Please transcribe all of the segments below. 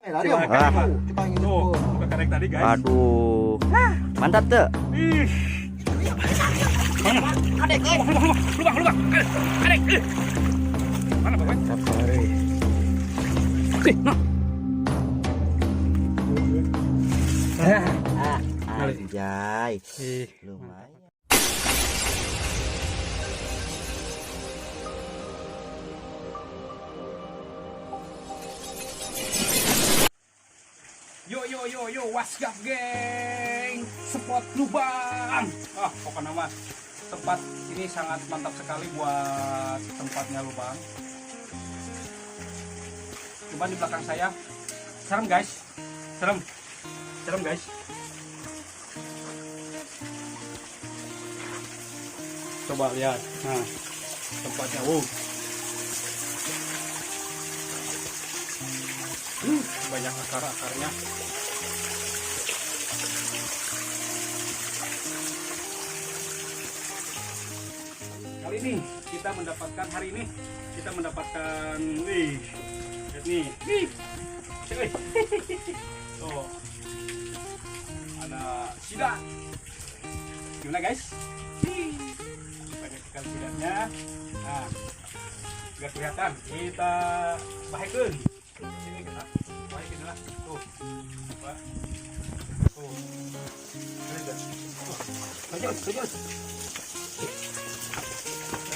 Tuh, karek tadi guys. Aduh. Mantap tuh. Ih. Mana? Adek, lubang, lubang, lubang. Adek. Mana Bapak? Mantap, euy. Ih, nah. Ah, anjay. Ih, Lumayan. Yo yo yo yo, what's up geng? Spot lubang. Ah, pokoknya mah tempat ini sangat mantap sekali buat tempatnya lubang. Cuman di belakang saya serem guys. Serem. Serem guys. Coba lihat. Nah, tempatnya wow. Banyak akar-akarnya. Kali ini kita mendapatkan, hari ini kita mendapatkan, wih, lihat nih, wih, wih. Tuh, ada sidat. Gimana guys? Wih, banyak sekali sidatnya. Nah, nggak kelihatan, kita bahekeun. Sini kita bahekeun lah. Tuh, coba. Tuh, lihat. Tuh, lanjut, lanjut.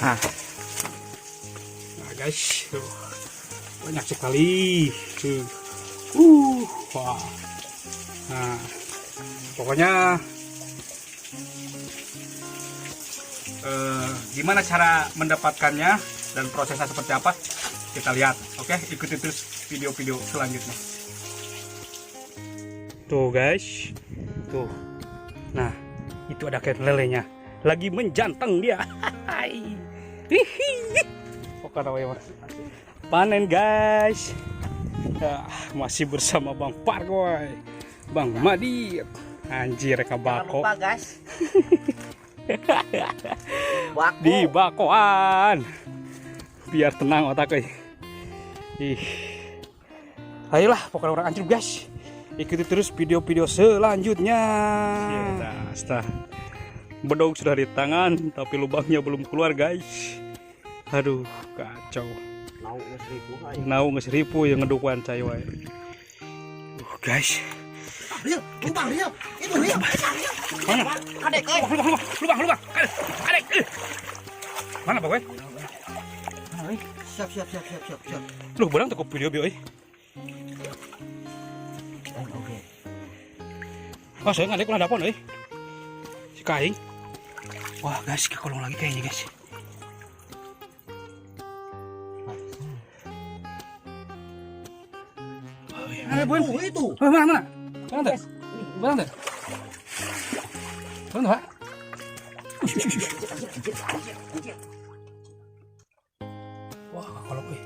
Ah, Nah guys, tuh, banyak sekali. Tuh. Wah. Nah, pokoknya gimana cara mendapatkannya dan prosesnya seperti apa kita lihat. Oke, ikuti terus video-video selanjutnya. Tuh guys, tuh. Nah, itu ada ikan lelenya. Lagi menjanteng dia. Hihi. Oke, mas. Panen guys. Ah, masih bersama Bang Pargoy, Bang Madit. Anjir, reka jangan bako. Lupa guys. Bako. Di bakoan. Biar tenang otak euy. Ih. Ayolah, pokoknya urang anjir guys. Ikuti terus video-video selanjutnya. Kita bedog sudah di tangan, tapi lubangnya belum keluar guys. Aduh, kacau. Nau geus ribu ay. Nau geus ripu yang ngedukuan cai wae. Guys. Rio, lubang Rio. Itu Rio. Mana? Adek, euy. Lubang, lubang, lubang, lubang. Adek, adek. Mana Pak, we? Siap, siap, siap, siap, siap, siap. Loh, barang tuh video bi euy. Oke. Wah, saya ngadek ulah dapon euy. Si kaing. Wah, guys, ke kolong lagi kayaknya, guys. Mana, Bun? Tuh, itu. Oh, mana, mana? Mana tuh? Mana tuh? Mana tuh, Pak? Ush, ush, ush. Wah, kolong euy.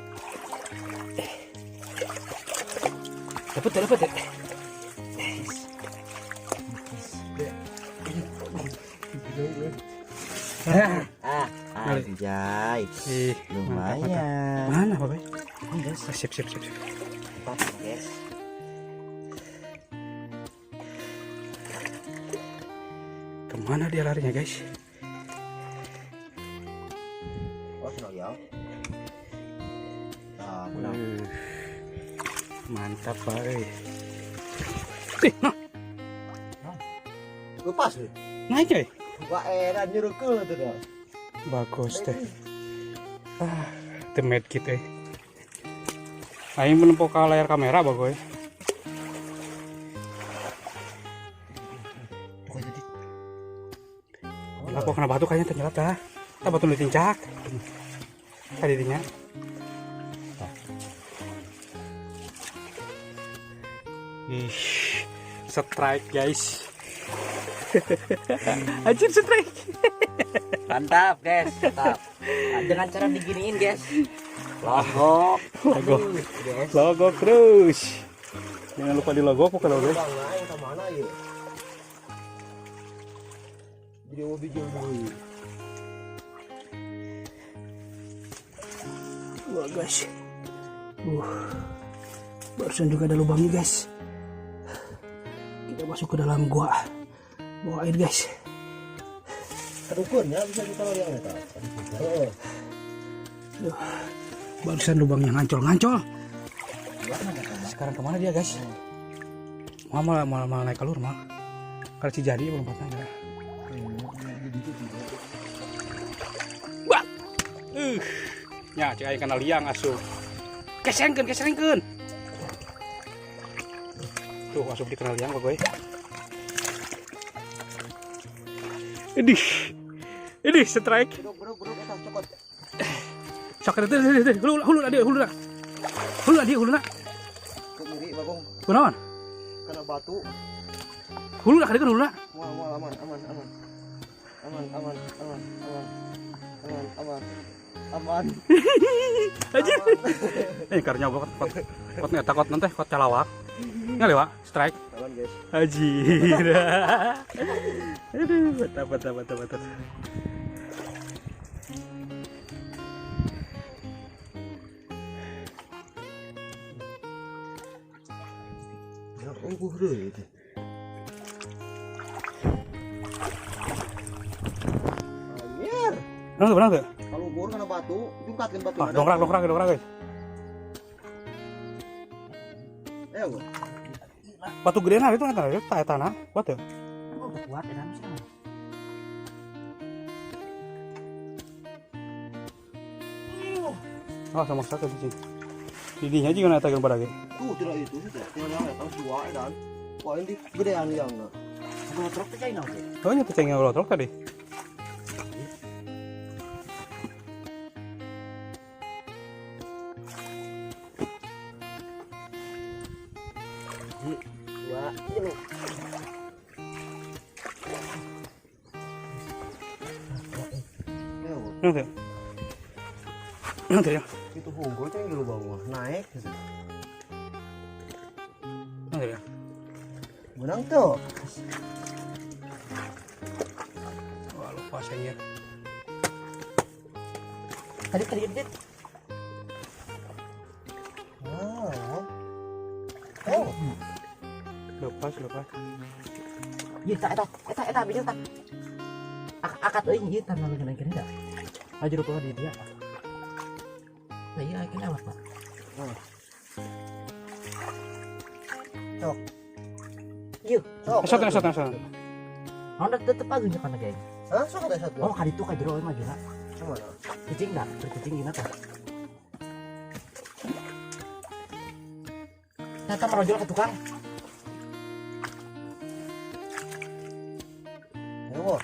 Dapat, dapat, dapat. Ah, anjay. Ih, Lumayan. mana, Pak? Ini guys, Siap, siap, siap, siap. mantap guys. Kemana dia larinya, guys? Oh, senang ya. Nah, menang. Mantap, Pak. Ih, nah, Lepas nih. Naik, coy. Wah, enak nyuruh ke tuh dah. Bagus deh. Ah, the medkit eh. Aing menempuh ke layar kamera bagus. Pokoknya jadi. Lah kok kena batu kayaknya ternyata dah. Tak batu nu tincak. Tadi dinya. Ih, strike guys. Anjir, strike. Mantap, guys. Mantap. Nah, dengan cara diginiin, guys. Logo. Logo. Guys. Logo terus. Jangan lupa di logo pokoknya guys. Bang, aing ke mana ya? Jadi mau video dulu. Wah guys. Barusan juga ada lubangnya guys. Kita masuk ke dalam gua bawah air guys. Kedukun ya bisa kita lihat ya. Aduh, barusan lubangnya ngancol-ngancol. Sekarang kemana dia guys? Mal mal mal naik keluar mal. Kalau Cijadi belum patah ya. Wah. Ya, cek aing kana liang asup. Kesengkeun, kesengkeun. Tuh asup di kana liang bagoy. Idih. Idih strike. Sok itu hulu hulu dia hulu. Hulu dia hulu. Kemiri bagong. Kunaon? Kena batu. Hulu lah kan hulu. Mual mual aman aman aman. Aman aman aman aman. Aman aman. Aman. Anjir. Karnya kot kot kot eta kot nanti kot calawak. Nggak lewat strike. Aman guys. Anjir. Aduh, betah betah betah betah. Ya, oh, itu. Anjir. Benar tuh, benar tuh. Kalau bor kena batu, jungkatkeun batu. Ah, dongkrak dongkrak dongkrak guys. Ayo. Batu gede nah itu eta eta tanah, kuat ya? Oh, kuat ya sih. Oh, sama satu sih. Didinya juga na eta geun pada ge. Tuh, tidak itu sih, tidak yang eta dua dan. Wah, ini gedean yang. Ngotrok teh cai naon teh? Oh, nya teh cai ngotrok tadi. Dua, tilu. Nanti. Nanti ya. Itu unggul tuh yang di lubang naik gitu. Nanti ya. Menang tuh. Wah, lupa saya. Tadi tadi tadi. Ah. Oh. Lepas, lepas. Ieu eta eta eta eta bijil tah. Akat euy ieu tah nang kene da. Aja rupa di dia. Nah, iya kene awas, Pak. Sok. Ieu. Sok. Sok sok sok. Naon tetep aja kana geng. Hah, sok ada satu. Oh, kaditu ka jero mah juna. Mana? Cicing da, cicing gina tah. Tata merojol ke tukang. Ayo.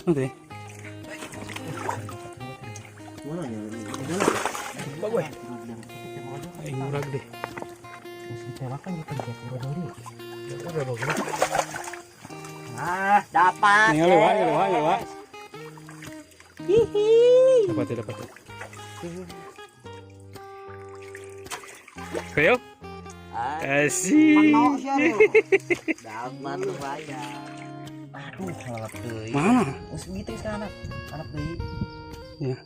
Nanti. Mana ya? Bagus. Aing murag deh. Ah, dapat. Nih, lewat, lewat, lewat. Hihi. Dapat, dapat. Kayo? Asik. Dapat lumayan. Aduh, ngalap deui. Mana? Geus gitu sekarang anak. Anak deui. Ya.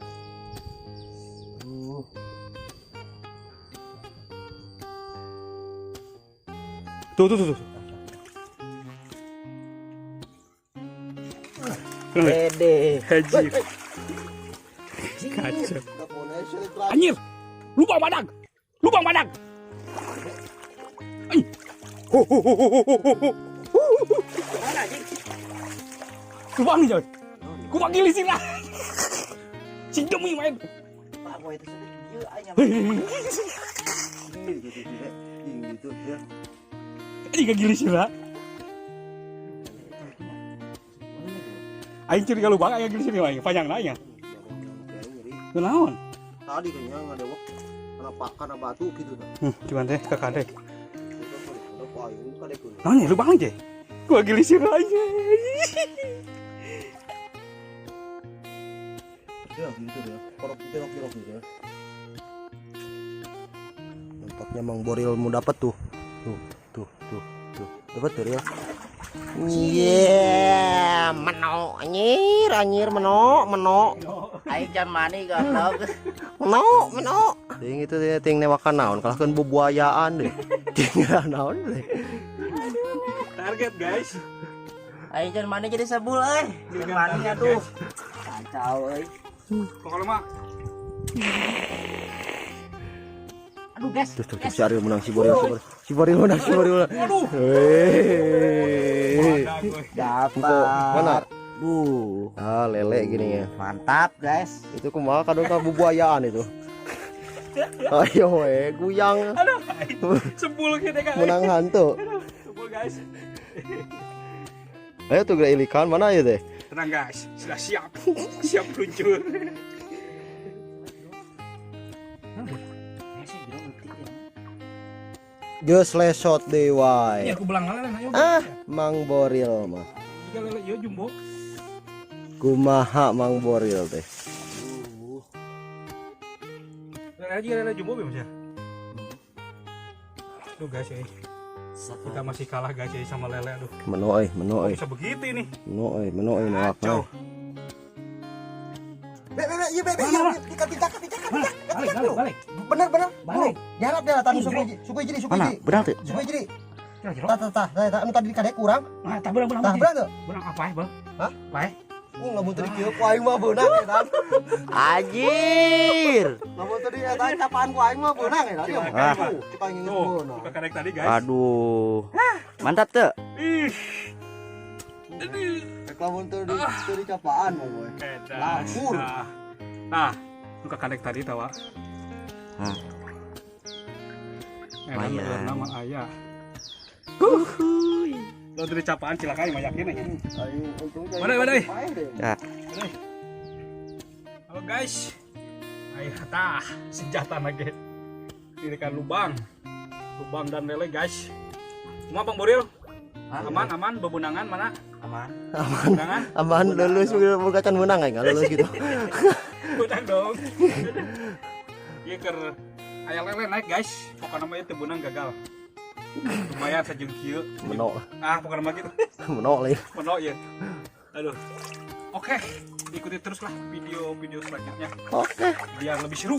Tuh, tuh, tuh, tuh. Pede. Haji. Kacau. Anjir. Lubang badak. Lubang badak. Ai. Ho ho ho ho ho ho. Lubang nih, Joy. Ku panggil sih lah. Sing demi main. Pak, boy itu sudah ieu aing. Gitu ya. Ini gak sih lah. Aing curiga lubang, aing gilis ini aing panjang aing. Kunaon? Tadi kayaknya ngadewek kena pakan batu gitu dah. Cuman teh ke kade. Naon ya lubang aja. Gua gilisir aja. Ya gitu ya. Korok jorok-jorok gitu ya. Nampaknya Mang Boril mau dapat tuh. Tuh, tuh, tuh, tuh. Dapat tuh ya. Iya, meno anjir, anjir meno, meno. Aing can mani goblok. Meno, meno. Ting itu teh ting newakan naon, kalahkeun bubuayaan deh. Ting naon deh. Target guys. Aing can mani jadi sebul euy. Can mani atuh. Kacau euy. Pokoknya mah Aduh guys. Tuh, tuh, tuh, si Ariel menang, si Boril, si Boril. Si Boril menang, si Boril menang. Waduh. Hei. Ada gue. Dapat. Mana? Duh. Ah, lele gini ya. Mantap guys. Itu kumaha kadang ka bubuayaan itu. Ayo we, guyang. Aduh, sebul kita kan. Menang hantu. Aduh, sebul guys. Ayo tuh geura ilikan mana ya teh? Tenang guys, sudah siap. Siap meluncur. Geus lesot deui wae. Ini aku belang lele ayo. Ah, Mang Boril mah. Juga lele ieu jumbo. Kumaha Mang Boril teh? Lele aja lele jumbo bebas ya. Tuh guys ya. Kita masih kalah guys ya sama lele aduh. Meno euy, meno euy. Bisa begitu ini. Meno euy, meno euy nolak. Kacau. Be be be, ieu be be, ieu dikat dikat dikat dikat. Balik, balik, balik. Bener bener. Balik. Diharap dia tanu suku hiji, suku hiji, suku hiji. Benar tuh. Suku hiji. Kira-kira. Tah tah tah, tah anu tadi dikadek kurang. Ah, tah beurang beurang. Tah beurang tuh. Beurang apa ya, Bang? Hah? Apa ya? Lamun tadi kieu ku aing mah beunang eta. Anjir. Lamun tadi eta capaan ku aing mah beunang eta. Ah. Cek aing geus Tuh, beunang. buka kadek tadi guys. Aduh. Mantap tuh. Ih. Cek lamun tadi tadi capaan mah boy. Edas. Lapur. Nah, nah, buka kadek tadi tawa. Hah. Eh, Lumayan. nama ayah. Uhuy. Lo dari capaan cilaka yang yakin ya. Aing untung Mana, mana, eh? Ya. Halo guys. Ayo tah, senjata lagi. Ini kan lubang. Lubang dan lele guys. Cuma Bang Boril. Aman, aman, bebenangan mana? Aman. Bebenangan? Aman lulus bukan can menang aing lulus gitu. Benang dong. Iya ker aya lele naik guys. Pokoknya mah itu benang gagal. Lumayan sajeng kieu. Meno, Ah, pokoknya mah gitu. meno lain. Meno ya. Aduh. Oke, ikuti teruslah video-video selanjutnya Oke. biar lebih seru.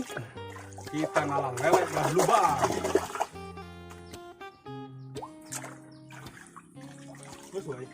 Kita ngalah lele dan lubang. Terus, woy.